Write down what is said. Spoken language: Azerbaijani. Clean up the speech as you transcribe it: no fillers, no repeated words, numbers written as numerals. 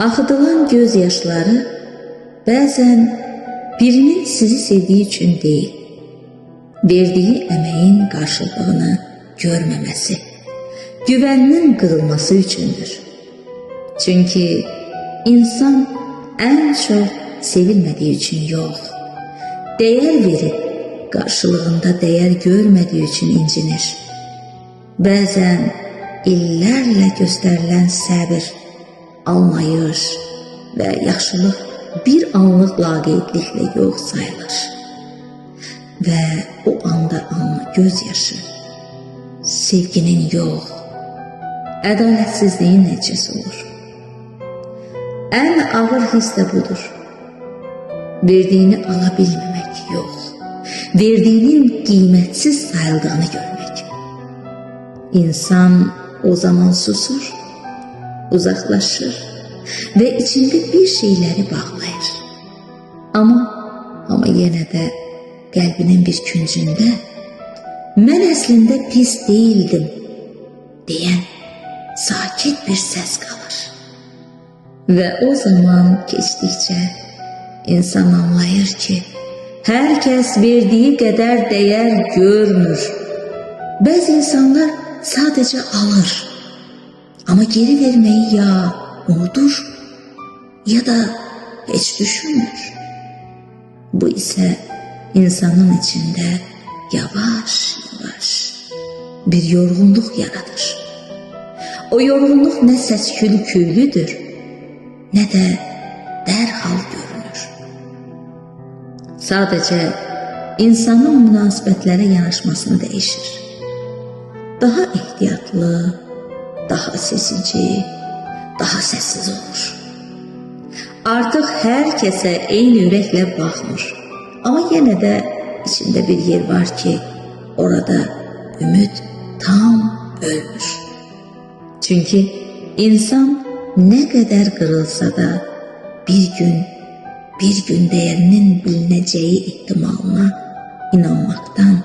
Axıdılan göz yaşları bəzən birinin sizi sevdiyi üçün deyil, verdiyi əməyin qarşılığını görməməsi, güvəninin qırılması üçündür. Çünki insan ən çox sevilmədiyi üçün yox, dəyər verib qarşılığında dəyər görmədiyi üçün incinir. Bəzən illərlə göstərilən səbir, anlayış və yaxşılıq bir anlıq laqeydliklə yox sayılır. Və o anda alınan göz yaşı sevginin yox, ədalətsizliyin nəticəsi olur. Ən ağır hiss də budur. Verdiyini ala bilməmək yox, verdiyinin qiymətsiz sayıldığını görmək. İnsan o zaman susur, uzaqlaşır və içində bir şeyləri bağlayır. Amma yenə də qəlbinin bir küncündə "Mən əslində pis deyildim" deyən sakit bir səs qalır. Və o zaman keçdikcə insan anlayır ki, hər kəs verdiyi qədər dəyər görmür. Bəzi insanlar sadəcə alır, amma geri verməyi ya unudur, ya da heç düşünmür. Bu isə insanın içində yavaş yavaş bir yorğunluq yaradır. O yorğunluq nə səsküylü küylüdür, nə də dərhal görünür. Sadəcə insanın münasibətlərə yanaşmasını dəyişir. Daha ehtiyatlı, daha seçici, daha səssiz olur. Artıq hər kəsə eyni ürəklə baxmır. Amma yenə də içində bir yer var ki, orada ümid tam ölmür. Çünki insan nə qədər qırılsa da bir gün, bir gün dəyərinin bilinəcəyi ehtimalına inanmaqdan